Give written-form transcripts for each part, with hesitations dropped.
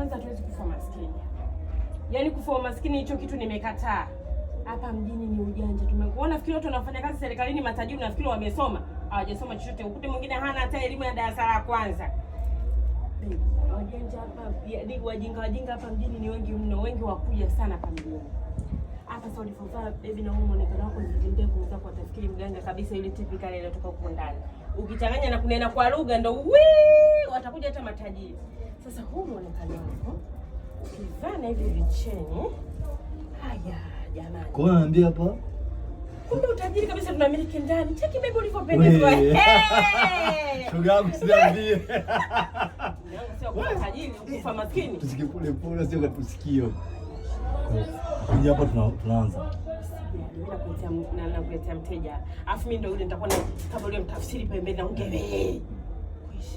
Kwanza hatuwezi kufa maskini. Yaani kufa maskini hicho kitu nimekataa. Hapa mjini ni ujanja. Tumekuona fikiri watu wanafanya kazi serikalini matajiri, nafikiri wamesoma. Hawajasoma chochote. Ukute mwingine hana hata elimu ya darasa la kwanza. Wajanja hapa, yaani wajinga wajinga hapa mjini ni wengi mno, wengi wakuja sana hapa mjini. Hapa sasa ulivyovaa baby na huo muonekano wako nilitembea kuuza kwa tafikiri mganga kabisa yule typical ile kutoka huko ndani. Ukichanganya na kunena kwa lugha ndo wii watakuja hata matajiri. Sasa huu muonekano wako ukivaa na hivi vicheni, haya jamani. Kwa hiyo ananiambia hapa Kumbe utajiri kabisa tunamiliki ndani. Cheki baby ulivyopendezwa. Hey! Shoga yangu siambie. Sio kufa tajiri, kufa maskini. Tusike pole pole sio katusikio. Kuja hapa tunaanza. Mimi nakuletea na nakuletea mteja. Alafu mimi ndo yule nitakuwa na kama yule mtafsiri pembeni na ungewe.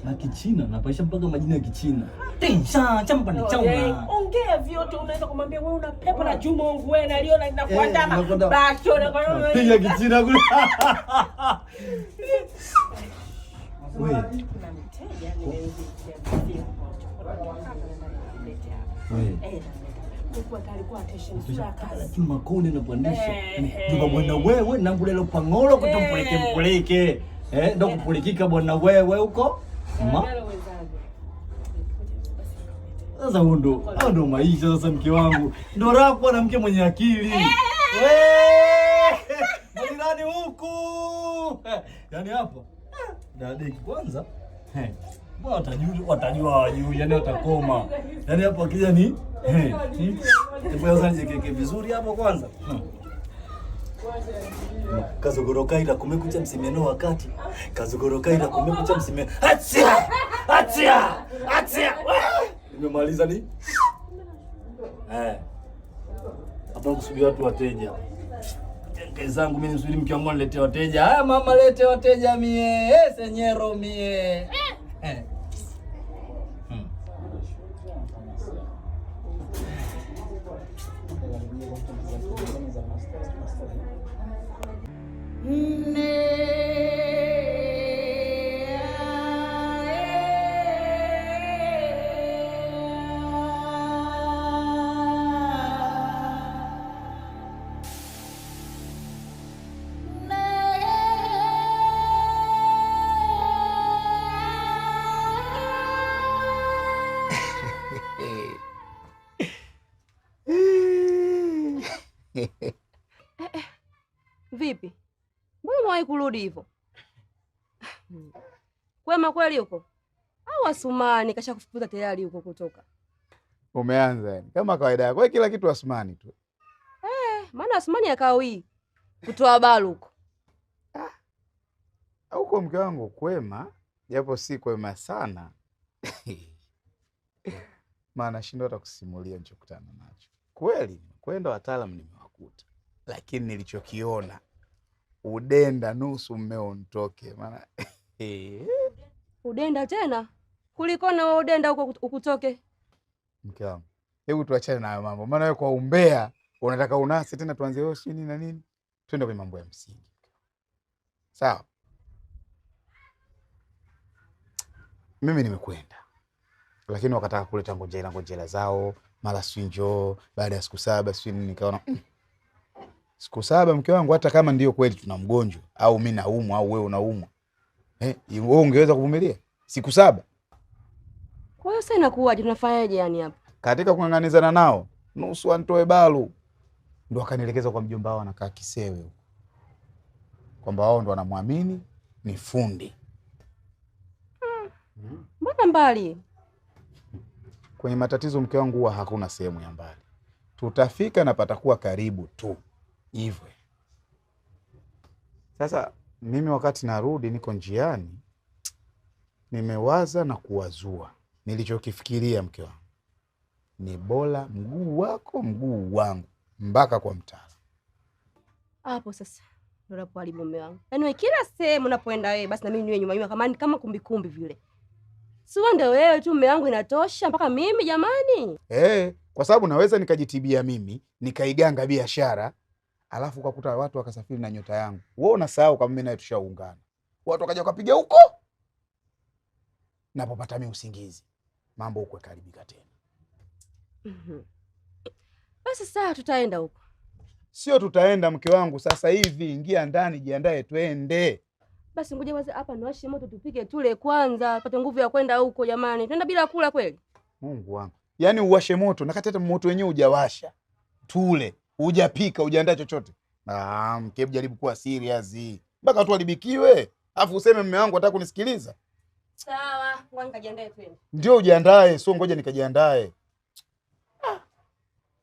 Na Kichina napaisha mpaka majina ya Kichina. Tensha chamba ni chauma. Ongea vyote unaweza kumwambia wewe una pepo la Juma wangu wewe naliona linakuandama. Bacho na kwa Piga Kichina kule. Wewe kuna mteja nimemzikia. Wewe. Eh, Makonde napandisha juba bwana wewe nangulelo pangolo kutompuleke mpuleke ndo kupulikika bwana wewe huko ma sasa huo ndo maisha sasa, mke wangu ndo raha kuwa na mke mwenye akili. Majirani huku yaani hapa dadeki kwanza watajua hawajui, yani watakoma. Yaani hapo akija ni sasa nijekeke vizuri hapo kwanza. Kazogoroka ila kumekucha msimeno wakati. Kazogoroka ila kumekucha msimeno. Achia! Achia! Achia! Nimemaliza ni? Hapa kusubiri watu wateja. Kenge zangu mimi nisubiri mke wangu aniletee wateja. Haya mama lete wateja mie. Senyero mie. Vipi? Mbona umewahi kurudi hivyo? Kwema kweli huko? Au Asumani kasha kufukuza tayari huko kutoka? Umeanza yani. Kama kawaida yako. Wewe kila kitu Asumani tu. Maana Asumani akawi kutoa balu huko. Ah. Huko mke wangu kwema, japo si kwema sana. Maana shindwa hata kusimulia nilichokutana nacho. Kweli, kwenda wataalamu nimewakuta. Lakini nilichokiona udenda nusu mmeo nitoke maana udenda tena kuliko na udenda huko ukutoke. Mke wangu, hebu tuachane na hayo mambo, maana wewe kwa umbea unataka unasi tena tuanze wewe sio nini na nini. Twende kwenye mambo ya msingi. Sawa? Mimi nimekwenda, lakini wakataka kuleta ngonjera ngonjera zao, mara si njoo baada ya siku 7 si nini. Nikaona siku 7 mke wangu, hata kama ndio kweli tuna mgonjwa au mimi naumwa au wewe unaumwa, wewe ungeweza kuvumilia siku 7? Kwa hiyo sasa inakuwaje, tunafanyaje yani hapa? Katika kung'ang'anizana nao nusu antoe balu, ndo akanielekeza kwa mjomba wao anakaa Kisewe huko, kwamba wao ndo wanamwamini ni fundi. Mbona mbali? Kwenye matatizo mke wangu huwa hakuna sehemu ya mbali. Tutafika na patakuwa karibu tu. Hivyo. Sasa mimi wakati narudi niko njiani nimewaza na kuwazua. Nilichokifikiria mke wangu ni bora mguu wako mguu wangu mpaka kwa mtaalamu. Hapo sasa ndio unapoharibu mume wangu. Yaani kila sehemu unapoenda wewe basi na mimi niwe nyuma nyuma kama kumbi kumbi vile. Si ndio wewe tu mume wangu inatosha mpaka mimi jamani? Kwa sababu naweza nikajitibia mimi, nikaiganga biashara, alafu ukakuta watu wakasafiri na nyota yangu. Wewe unasahau kama mimi naye tushaungana. Watu wakaja wakapiga huko. Napopata mimi usingizi. Mambo huko yakaribika tena. Basi sawa, tutaenda huko. Sio tutaenda mke wangu, sasa hivi ingia ndani, jiandae twende. Basi ngoja kwanza hapa niwashe moto tupike tule kwanza, pate nguvu ya kwenda huko jamani. Tunaenda bila kula kweli? Mungu wangu. Yaani uwashe moto na kati hata moto wenyewe hujawasha. Tule, hujapika, hujaandaa chochote. Ah, mke, hebu jaribu kuwa serious. Mpaka watu walibikiwe. Alafu useme mume wangu hataka kunisikiliza. Sawa, ngoja nikajiandae twende. Ndio ujiandae, sio ngoja nikajiandae. Ah,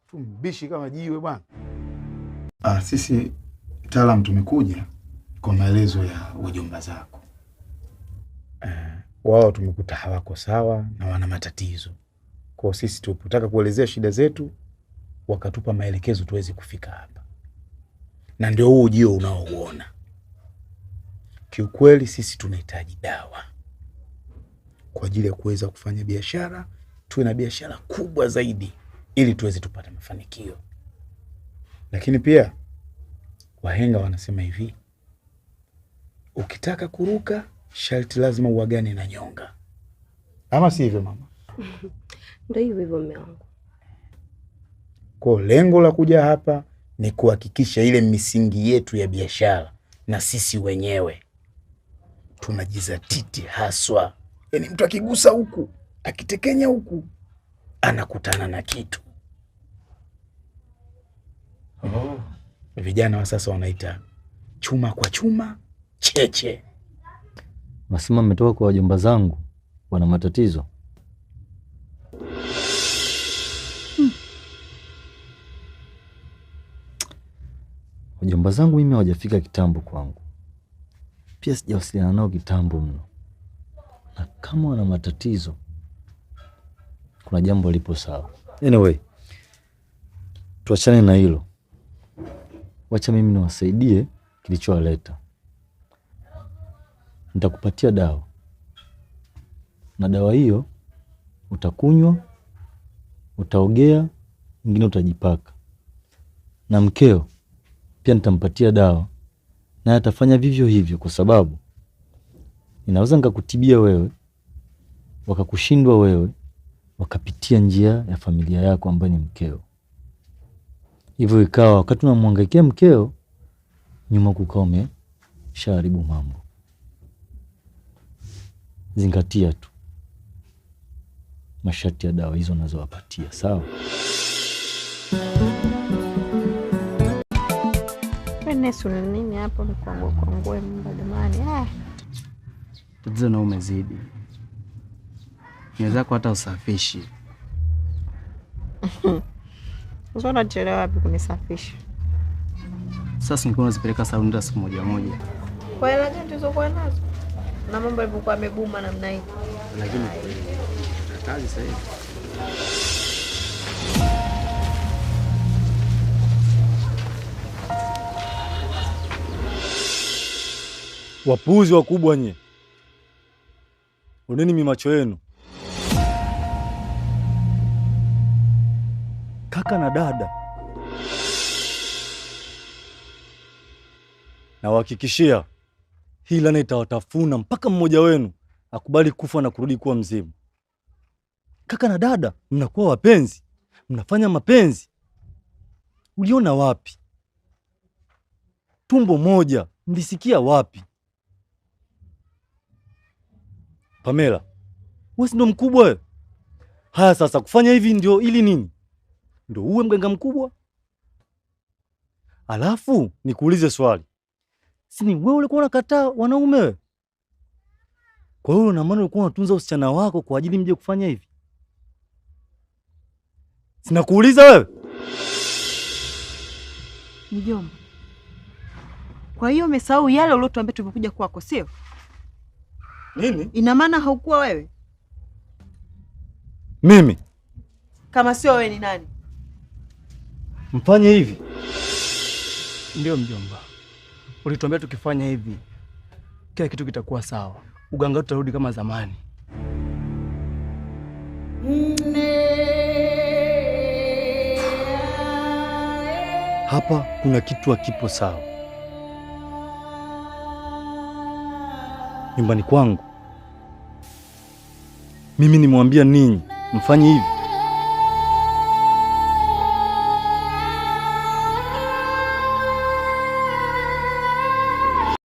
tumbishi kama jiwe bwana. Ah, sisi mtaalamu tumekuja kwa maelezo ya wajomba zako. Wao tumekuta hawako sawa na wana matatizo. Kwa sisi tulipotaka kuelezea shida zetu wakatupa maelekezo tuweze kufika hapa. Na ndio huu ujio unaouona. Kiukweli sisi tunahitaji dawa kwa ajili ya kuweza kufanya biashara, tuwe na biashara kubwa zaidi ili tuweze tupate mafanikio. Lakini pia wahenga wanasema hivi, ukitaka kuruka sharti lazima uagane na nyonga. Ama si hivyo mama? Ndio hivyo hivyo mume wangu. Kwa lengo la kuja hapa ni kuhakikisha ile misingi yetu ya biashara na sisi wenyewe tunajizatiti haswa. Yaani mtu akigusa huku, akitekenya huku, anakutana na kitu. Oh, vijana wa sasa wanaita chuma kwa chuma cheche. Nasema mmetoka kwa wajomba zangu wana matatizo. Wajomba zangu mimi hawajafika kitambo kwangu. Pia sijawasiliana nao kitambo mno. Na kama wana matatizo kuna jambo lipo sawa. Anyway, tuachane na hilo. Wacha mimi niwasaidie kilichowaleta. Nitakupatia dawa. Na dawa hiyo utakunywa, utaogea, nyingine utajipaka. Na mkeo pia nitampatia dawa, naye atafanya vivyo hivyo, kwa sababu ninaweza nikakutibia wewe, wakakushindwa wewe, wakapitia njia ya familia yako ambayo ni mkeo. Hivyo ikawa wakati unamhangaikia mkeo, nyuma kukaa umeshaharibu mambo. Zingatia tu masharti ya dawa hizo nazowapatia, sawa? Wewe una nini hapo mkwangu kwangu mba jamani? Ah. Tatizo na umezidi. Nywele zako hata usafishi. Sasa unachelewa wapi kunisafisha? Sasa nilikuwa nazipeleka saluni hata siku moja moja. Kwa hela gani tulizokuwa nazo? Na mambo yalivyokuwa yamebuma namna hii. Lakini kweli kazi sasa hivi. Wapuuzi wakubwa nye. Oneni mimacho yenu. Kaka na dada, nawahakikishia hii laana itawatafuna mpaka mmoja wenu akubali kufa na kurudi kuwa mzimu. Kaka na dada mnakuwa wapenzi, mnafanya mapenzi. Uliona wapi? Tumbo moja mlisikia wapi? Pamela, wewe si ndo mkubwa wewe? Haya sasa kufanya hivi ndio ili nini? Ndio uwe mganga mkubwa? Alafu nikuulize swali. Si ni wewe ulikuwa unakataa wanaume wewe? Kwa hiyo una maana ulikuwa unatunza usichana wako kwa ajili mje kufanya hivi? Sinakuuliza wewe? Mjomba. Kwa hiyo umesahau yale uliotuambia tulipokuja kwako, sio? Nini? Ina maana haukuwa wewe? Mimi? Kama sio wewe ni nani? Mfanye hivi? Ndio mjomba. Ulituambia tukifanya hivi kila kitu kitakuwa sawa. Uganga utarudi kama zamani. Hapa kuna kitu hakipo sawa. Nyumbani kwangu mimi nimwambia ninyi mfanye hivi.